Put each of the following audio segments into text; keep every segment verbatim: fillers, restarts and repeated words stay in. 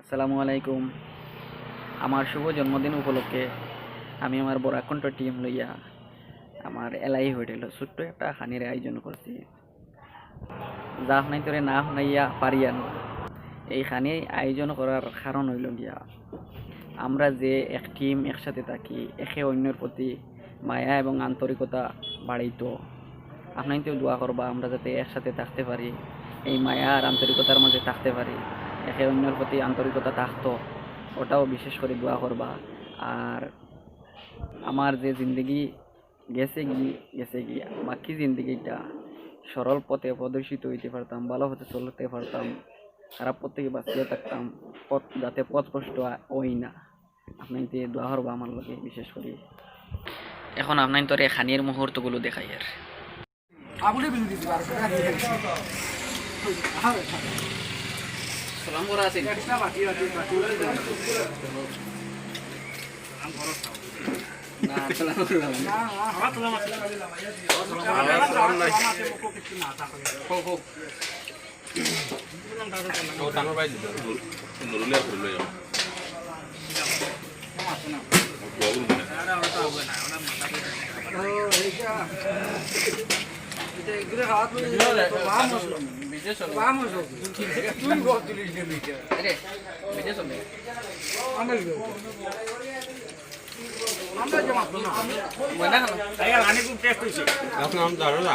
আসসালামু আলাইকুম। আমার শুভ জন্মদিন উপলক্ষে আমি আমার বরাক কণ্ঠ টিম লইয়া আমার এলআই হোটেলো ছোট্ট একটা খানির আয়োজন করছি। যা আপনাইন্তরে না হুনাইয়া পারিয়ার না। এই খানি আয়োজন করার কারণ অইলো গিয়া, আমরা যে এক টিম একসাথে থাকি, একে অইন্যর প্রতি মায়া এবং আন্তরিকতা বাড়াইতো। আপনাইন্তেও দোয়া করবা আমরা যাতে একসাথে থাকতে পারি, এই মায়া আর আন্তরিকতার মাঝে থাকতে পারি, একে অইন্যর প্রতি আন্তরিকতা থাকতো, ওটাও বিশেষ করি দোয়া করবা। আর আমার যে জিন্দেগি গেছেগি, গেছেগি, বাকি জিন্দেগিটা সরল পথে প্রদর্শিত অইতে পারতাম, ভালা পথে চলতে পারতাম, খারাপ পথ থাকি বাঁচিয়া থাকতাম, পথ যাতে পথভ্রষ্ট অই না। আপনাইন্তে দোয়া করবা আমার লগে বিশেষ করি। এখন আপনাইন্তরে খানির মুহূর্তগুলো দেখাইয়ার। সালাম করা আছে। না, সালাম করা আছে। হোক, হোক। ও, তানোর ভাই দিতে। নুরুলে আর নুরুলে যাও। এখন আমরা দাঁড়ালা।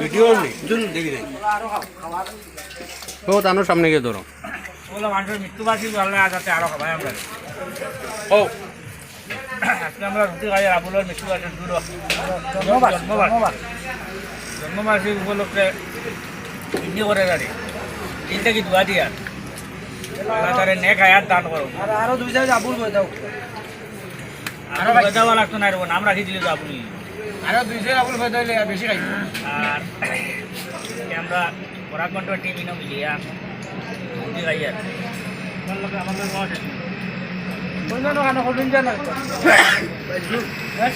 ভিডিও নেই, দেখি নাই। ও, তানোর সামনে গিয়ে ধরো। ওগুলো মানুষের মৃত্যুবার্ষিকী ভালো লাগা যাতে আরো খাবাই আমরা। ও, আজকে আমরা রুটি খাই আর আবুলর মৃত্যুবার্ষিকী দূর। জন্মবার্ষিকী, জন্মবার্ষিকী। জন্মবার্ষিকী। জন্মবার্ষিকী উপলক্ষে ইন্দি করে গাড়ি। ইন্দি কি দোয়া দিয়া। আল্লাহ তারে নেক হায়াত দান করো। আর আরো দুই চাইর আবুল করে দাও। আরো পয়দা লাগতো না রে, নাম রাখি দিলে তো আবুল। আরো দুই চাইর আবুল পয়দা হইলে বেশি খাইবো। আর আমরা বরাক কণ্ঠ টিম ইনো মিলিয়া মুক্তি গাইয়ার। অন্যান্য গানও করবেন জানো? হ্যাঁ?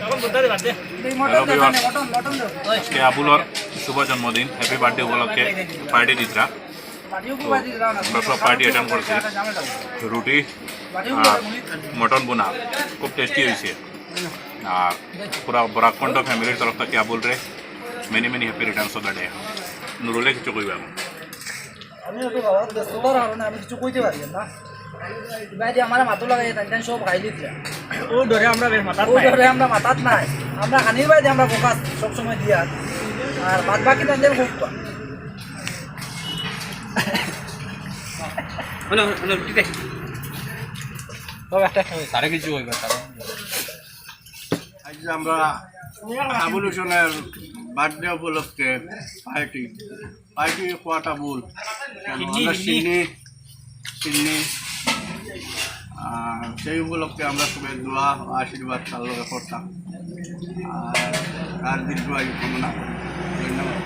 এখন বুঝতে পারছি। এই মটন হ্যালো দেখান, ভিউয়ার্স। মটন, মটন দেখান। আজকে আবুলর শুভ জন্মদিন, হ্যাপি বার্থডে উপলক্ষে পার্টি দিতরা। তো আমরা সব পার্টি অ্যাটেন্ড করছি। রুটি আর মটন ভুনা খুব টেস্টি হয়েছে। আর পুরা বরাক কণ্ঠ ফ্যামিলির তরফ থাকি আবুলরে many many happy returns of the day। নুরুলে কিছু কইবা এখন? আমি একটু বাবার ব্যস্ততার কারণে আমি কিছু কইতে পারি না। ভাই যে আমার মাথা লাগাই তাই তাই সব খাই দিতে। ও ডরে আমরা বেশ মাথাত ও নাই। ডরে আমরা মাথাত নাই। আমরা খানির ভাই যে আমরা ফোকাস সবসময় দিয়া। আর বাদ বাকি তাই তাই খুব হলো, হলো, ঠিক আছে। ও, একটা সাড়ে কিছু হইবে, সাড়ে। আজ আমরা আবুল হোসেনের বার্থডে উপলক্ষে পার্টি, পার্টি কোয়াটা বুল। সিন্নি, আমরা সিন্নি। সিন্নি, সিন্নি। আর সেই উপলক্ষে আমরা সবাই দোয়া ও আশীর্বাদ তার লগে করতাম। আর তার দীর্ঘ আয়ু কামনা করি। ধন্যবাদ।